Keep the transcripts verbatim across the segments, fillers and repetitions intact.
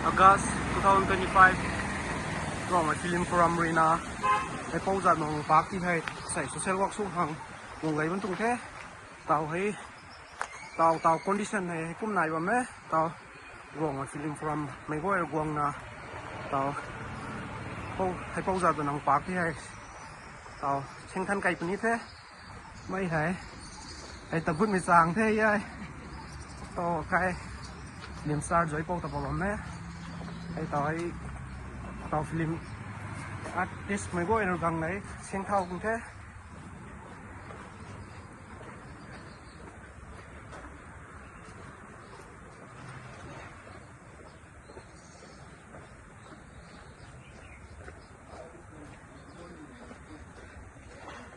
August two thousand twenty-five, Rongmei Film Forum ruina, hei pou zat nang park ti hei, sei social work sw hang, nang lei bam tuang the, tau hei, tau, tau condition hei, hei kum nai bam e, tau, Rongmei Film Forum, mei guay guangna, tau, pou, hei pou zat nang park ti hei, tau, sing than kai puni the, Mei hei. Hei ta gut mei chang the ai. Tau kai. Film star Joypou ta bam e. Hei tau hei. Tau film artist mei guay na gang nei. Sing thau kung the.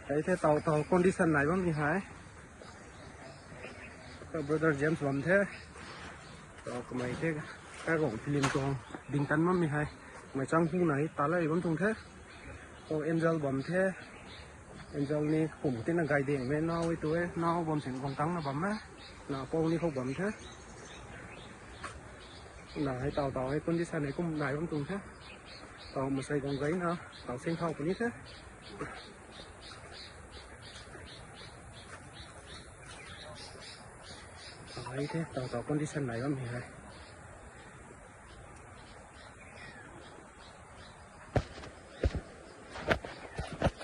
Hei the tau tau condition nai bam ni hei. Ka brother James bam the. Tau kamei the. Ka Rongmei film tuang ding tan bam ni hei. Mei chang hu nai ta lai bam tuang the. Tau Angel bam the. Angel ni kum tina gai ding mei nau e tu e. Nau bam sin guang tang na bam e. Na pou ni khou bam the. Na hei tau tau hei condition hei kum nai bam tuang the. Tau masei guang gai na, tau sing thau puni the. Tau hei the, tau tau condition nai bam ni hei.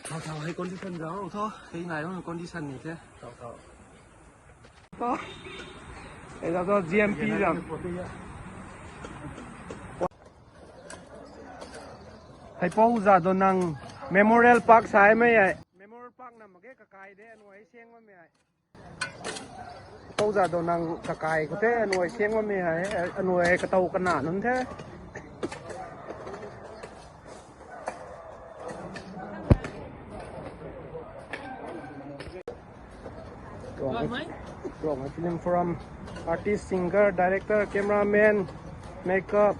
Tau tau hei condition zau tho, hei nai bam condition ni the, tau tau. Tho. Ei da tho G M P zam. Hei pou zat nang Memorial Park sai mei ai. Memorial Park na mak ge kakai de anuai siang bam mei ai. Pou zat nang kakai khou the anuai siang bam mei ai. Anuai katau kana nunc the. Rongmei Film Forum, artist, singer, director, cameraman, makeup,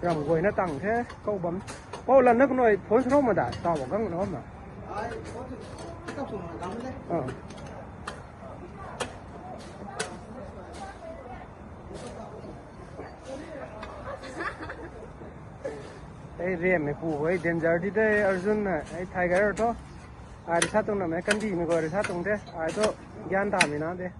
ram guayna tang the, kou bam. Pou lan na kanui phone sro ma da, tau gang na ma. Ah. Ei riam mei pu hei danger di de Arjun na, ei Tiger tho. Ai rui sa tuang na mei kandih mei guay rui sa tuang de. Ai thu gyan ta mei na de.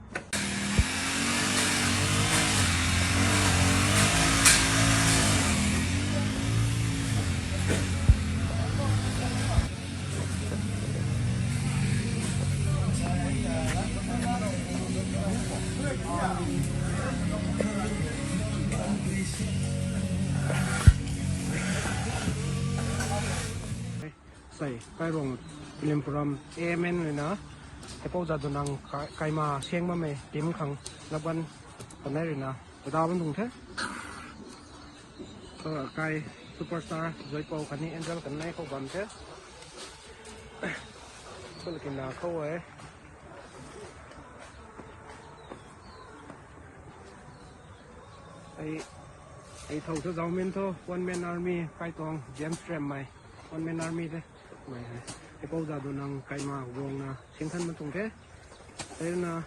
Sei, kai Rongmei Film Forum A M N ruina, hei pou zat nang kai, kaima siang bam mei, team khang, lap gan, kanei ruina, tada bam tuang the. Ka kai superstar Joypou khatni Angel kanei kou bam the. Kou laki na kou e. Ei, ei thau thu zaumin thu, one man army, kai tuang, James Rem mei, one man army the, mei hei. Ei pou zat nang kaima guang na, sing than bam tuang the. Ei na,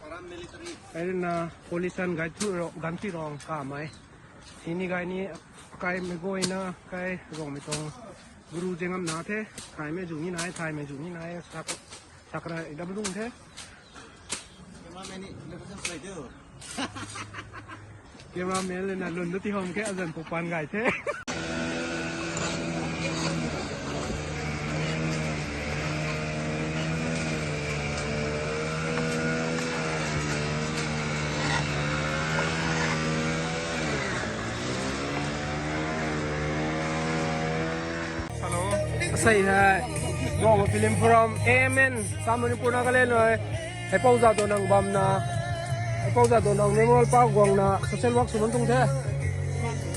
Paramilitary. Ei na, politician gai thu ro, gan thi rong kamei. Sini gai ni, kai mei guayna, kai Rongmei tuang, guru zengam na the, kai mei zu ni nai, kai mei zu ni nai, sak, sakra, idam dung the. Cameraman ni, location straight do. Cameraman le na lun du ti hom ke azan pu pan gai the. Hello. Sei hei, Rongmei Film Forum, A M N, Assam, Manipur, Nagaland hei. Hei pou zat nang bam na, hei pou zat nang Memorial Park guang na, social work sw bam tuang the.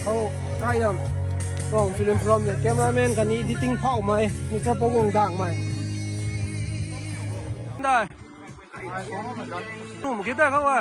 Hou, kai am. Rongmei Film Forum ni, cameraman khatni editing phau mei, Mister Pou Guang Dang mei. Dai. Num kita khou a.